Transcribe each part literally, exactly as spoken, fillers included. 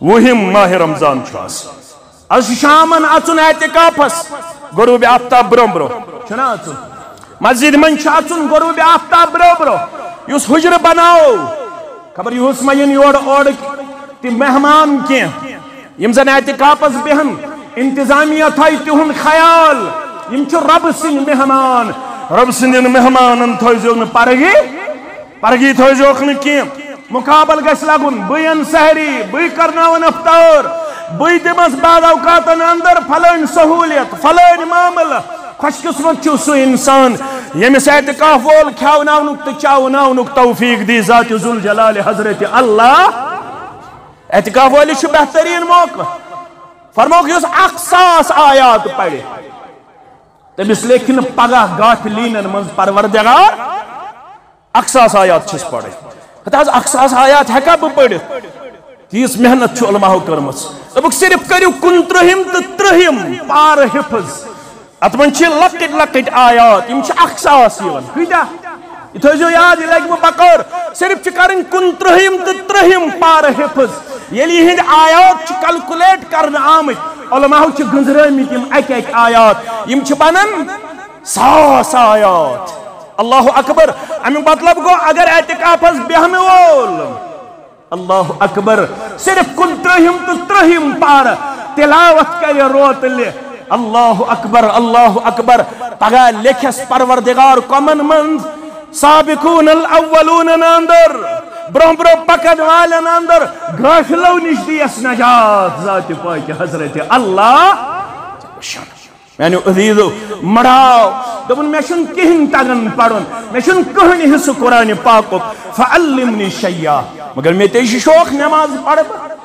وُہِم ماہِ رمضان چھُ آز۔ از چھُ شامن اژُن اعتکافس، غروب آفتاب برونٛہہ برونٛہہ۔ چھُنہ اژُن؟ مسجد منٛز چھُ اژُن غروب آفتاب برونٛہہ برونٛہہ۔ یُس حجرٕ بناوو، خبر یُہُس ما یِن یورٕ اورٕ تہِ مہمان کینٛہہ۔ یِم زن اعتکافس بیہن، انتظامیہ تھایہِ تِہُنٛد خیال۔ یِم چھِ رۄبہٕ سٕنٛدۍ مہمان۔ رۄبہٕ سٕنٛدٮ۪ن مہمانن تھٲوزیو نہٕ پرگی، پرگی تھٲوزیوکھ نہٕ کینٛہہ۔ مقابل گژھِ لگُن، بہٕ یِن سحری، بہٕ کرناون افطار، بہٕ دِمس بعض اوقاتن اندر فلٲنۍ سہوٗلیت، فلٲنۍ معاملہٕ۔ خوش قسمت چھُ سُہ انسان، ییٚمِس اعتکاف وول کھیاوناونُک تہٕ چاوناونُک توفیق دی ذات ذوالجلال حضرت اللہ۔ اعتکاف وٲلِس چھُ بہتریٖن موقعہٕ۔ فرموکھ، یُس اکھ ساس آیات پرِ، تٔمِس لیکھِ نہٕ پگاہ غافلینن منٛز پروردگار۔ اکھ ساس آیات چھِس پرٕنۍ۔ ہتہٕ حظ، اکھ ساس آیات ہٮ۪کا بہٕ پٔرِتھ؟ تیٖژ محنت چھِ علماہو کٔرمٕژ۔ دوٚپُکھ، صرف کٔرِو کُنترٕہِم تہٕ ترٕٛہِم پارٕ حفظ۔ اتھ منٛز چھِ لۄکٕٹۍ لۄکٕٹۍ آیات، یِم چھِ اکھ ساس یِوان۔ کۭتیاہ؟ یہِ تھٲیزیو یاد، یہِ لگہِ وۄنۍ بکار۔ صرف چھِ کرٕنۍ کُنترٕٛہِم تہٕ ترٕٛہِم پارٕ حفظ۔ ییٚلہِ یِہنٛدۍ آیات چھِ calculate کرنہٕ آمٕتۍ، علماہو چھِ گٔنزرٲومٕتۍ یِم اکہِ اکہِ آیات۔ یِم چھِ بنان ساس آیات۔ اللہ اکبر۔ امیُک مطلب گوٚو، اگر اعتکافس بیہنہٕ وول، اللہ اکبر، صرف کُنترٕٛہِم تہٕ ترٕٛہِم پارٕ تلاوت کرِ روتلہِ، اللہ اکبر، اللہ اکبر، پگاہ لیکھس پروردگار کمن منٛز؟ سابقون الاولون اندر، برونٛہہ برونٛہہ پکن والٮ۪ن اندر، غافلو نِش دیس نجات ذات پاک حضرت اللہ۔ میانیو عزیزو، مڑاو۔ دوٚپُن، مےٚ چھُنہٕ کِہیٖنۍ تگان پرُن، مےٚ چھُنہٕ کٕہٕنۍ حصہٕ قرآنِ پاکُک۔ فعلمنی شیئا، مگر مےٚ تہِ چھُ شوق نماز پرٕ بہٕ۔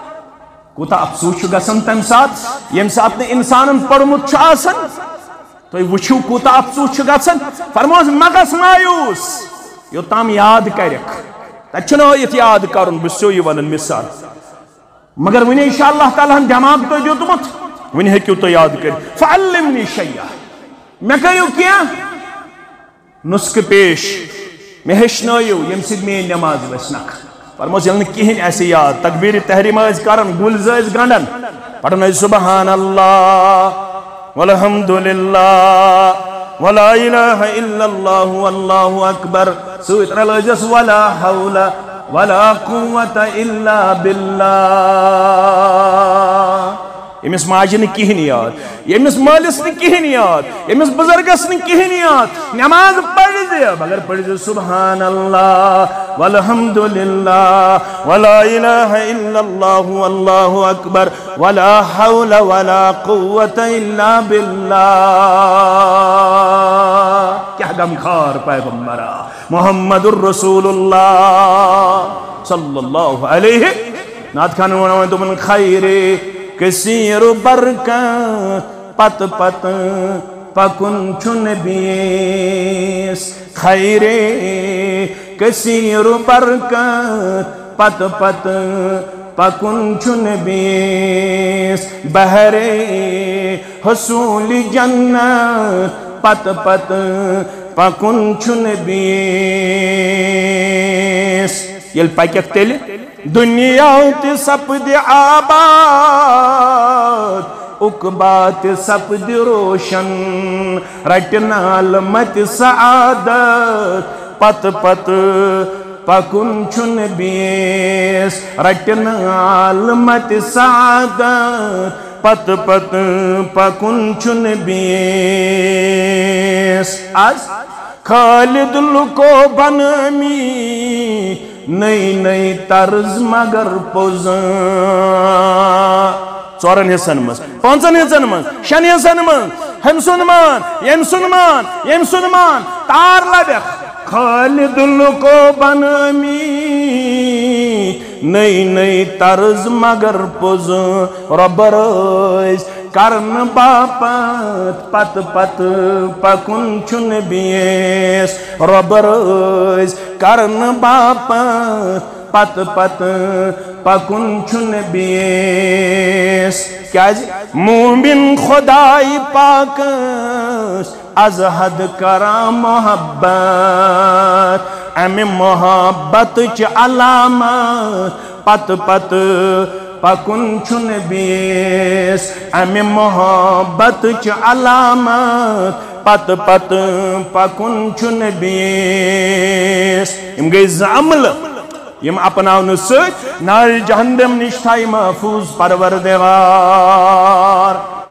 کوٗتاہ افسوٗس چھُ گژھان تَمہِ ساتہٕ، ییٚمہِ ساتہٕ نہٕ اِنسانَن پوٚرمُت چھُ آسان۔ تُہۍ وٕچھِو، کوٗتاہ افسوٗس چھُ گژھان۔ فرموس، مہ گژھ مایوٗس، یوٚتام یاد کَرٮ۪کھ۔ تَتہِ چھُنہٕ ہٲیِتھ یاد کَرُن، بہٕ چھُسو یہِ وَنان مِثال۔ مگر وٕنہِ اِنشاء اللہ تعالیٰ ہَن دٮ۪ماغ تۄہہِ دیُتمُت، وٕنہِ ہیٚکِو تُہۍ یاد کٔرِتھ۔ فعلمنی شیئا، مےٚ کٔرِو کینٛہہ نسخہٕ پیش، مےٚ ہیٚچھنٲیِو، ییٚمہِ سۭتۍ میٛٲنۍ نٮ۪ماز وَسہِ نکھٕ۔ فرموس، ییٚلہِ نہٕ کِہیٖنۍ آسہِ یاد، تکبیٖرِ تحریٖمہ ٲسۍ کران، گُلۍ زٕ ٲسۍ گنٛڈان، پران ٲسۍ سبحان اللہ والحمد للہ ولا الہ الا اللہ واللہ اکبر، سۭتۍ رلٲوزٮ۪س ولا حول ولا قوة الا باللہ۔ ییٚمِس ماجہِ نہٕ کِہیٖنۍ یاد، ییٚمِس مٲلِس نہٕ کِہیٖنۍ یاد، ییٚمِس بُزرگس نہٕ کِہیٖنۍ یاد، نٮ۪ماز پٔرزِ، مگر پٔرزِ سبحان اللہ والحمد للہ ولا الہ الا اللہ واللہ اکبر ولا حول ولا قوة الا باللہ۔ کیٛاہ غمخوار پیغمبرا، محمد الرسول اللہ صلی اللہ علیہ۔ نعت خان وَنان دوٚپُن، خیرِ کثیر و برکت پتہٕ پتہٕ پکُن چھُنہٕ بیٚیِس۔ خیرِ کثیر و برکت پتہٕ پتہٕ پکُن چھُنہٕ بیٚیِس۔ بحرِ حصوٗلِ جنت پتہٕ پتہٕ پکُن چھُنہٕ بیٚیِس۔ ییٚلہِ پکٮ۪کھ تیٚلہِ دُنیا تہِ سپدِ آباد، عقبیٰ تہِ سپدِ روشن، رٹہِ نہٕ عالمہ تہِ سعادت۔ پتہٕ پتہٕ پکُن چھُنہٕ بیٚیِس، رٹہِ نہٕ عالمہ تہِ سعادت۔ پتہٕ پتہٕ پکُن چھُنہٕ بیٚیِس۔ از خالد لُکو بنٲمی نٔے نٔے طرز مگر پوٚز۔ ژورن حصن منٛز، پانٛژن حصن منٛز، شٮ۪ن حصن منٛز، ہُمۍ سُنٛد مان، ییٚمۍ سُنٛد مان، ییٚمۍ سُنٛد مان، تار لبٮ۪کھ۔ خالد لُکو بنٲمی نٔے نٔے طرز مگر پوٚز۔ رۄبہٕ رٲضۍ کرنہٕ باپتھ پتہٕ پتہٕ پکُن چھُنہٕ بیٚیِس۔ رۄبہٕ رٲضۍ کرنہٕ باپتھ پتہٕ پتہٕ پکُن چھُنہٕ بیٚیِس۔ کیازِ؟ مومن خداے پاکس از حد کران محبت، امہِ محبتٕچ علامت پتہٕ پتہٕ پکُن چھُنہٕ بیٚیِس، امہِ محبتٕچ علامت۔ پتہٕ پتہٕ پکُن چھُنہٕ بیٚیِس۔ یِم گٔے زٕ عملہٕ، یِم اپناونہٕ سۭتۍ نارِ جہنم نِش تھایہِ محفوظ پروردگار۔